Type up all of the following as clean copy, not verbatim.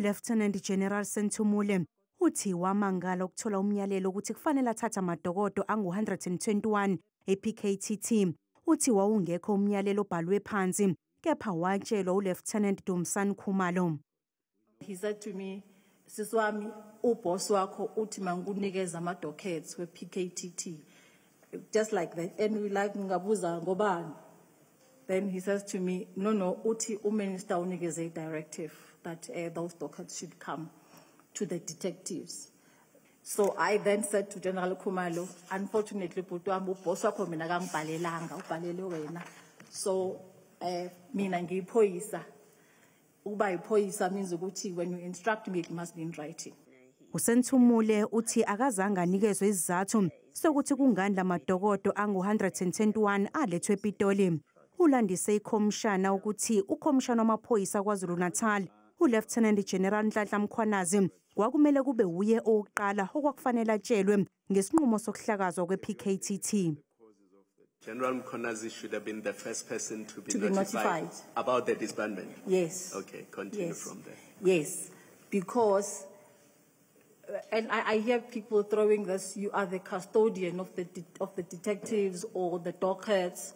ULieutenant General Senthumule uthi wamangala ukuthola umyalelo ukuthi kufanele athathe amadokodo angu-121 e-PKTT. Uthi wawungekho umyalelo obhalwe phansi, kepha watshelwa uLieutenant Dumisani Khumalo. He said to me, "Sisi wami, uboss wakho uthi mangikunikeza ama-dockets we-PKTT." Just like that. And we like, ngabuza ngobani. Then he says to me, No, uthi uminister unikeze directive that those dockets should come to the detectives." So I then said to General Khumalo, "Unfortunately, bhuti wami, uboss wakho mina kangibhalelanga, ubhalele wena. So mina ngiyiphoyisa. Ukuba yiphoyisa means ukuthi when you instruct me, it must be in writing." USenthumule uthi akazange anikezwe isizathu sokuthi kungani lamadokodo angu-121 alethwe ePitoli. Ulandise ikhomishana ukuthi ukhomishana wamaphoyisa KwaZulu-Natal, uLieutenant General Nhlanhla Mkhwanazi, kwakumele kube uye owokuqala okwakufanele atshelwe ngesinqumo sokuhlakazwa kwe-PKTT. General Mkhwanazi should have been the first person to be To be notified, notified. About the disbandment. Yes. Okay, continue Yes. from there. Yes, because, and I hear people throwing this, "You are the custodian of the detectives or the dockets."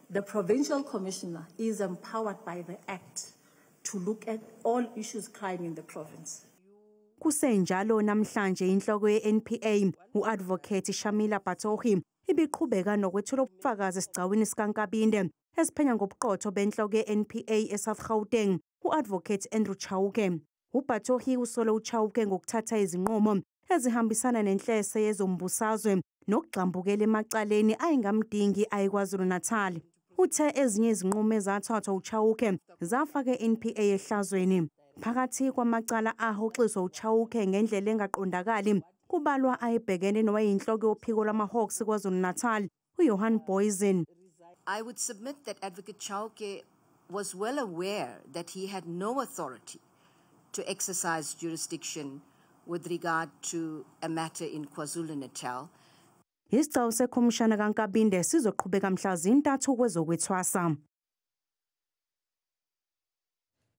The provincial commissioner is empowered by the act to look at all issues crime in the province. Kusenjalo namhlanje inhloko ye-NPA u-Advocate Shamila Batohi ibiqhubeka nokwethula ubufakazi esigcawini sikaNkabinde esiphenya ngobuqotho benhloko ye-NPA eSouth Gauteng, u-Advocate Andrew Chauke. UBatohi usole uChauke ngokuthatha izinqumo ezihambisana nenhlese yezombusazwe nokugxambukela emacaleni ayengamdingi ayeKwaZulu-Natal. Uthe ezinye izinqumo ezathathwa uChauke zafaka i-NPA ehlazweni. Phakathi kwamacala ahoxiswa uChauke ngendlela engaqondakali kubalwa ayebhekene nowayeyinhloko yophiko lwama-Hawks KwaZulu-Natal, uJohan Booysen. I would submit that Advocate Chauke was well aware that he had no authority to exercise jurisdiction with regard to a matter in KwaZulu-Natal. Isigcawu sekhomishana kaNkabinde sizoqhubeka mhla zintathu kwezokwethwasa.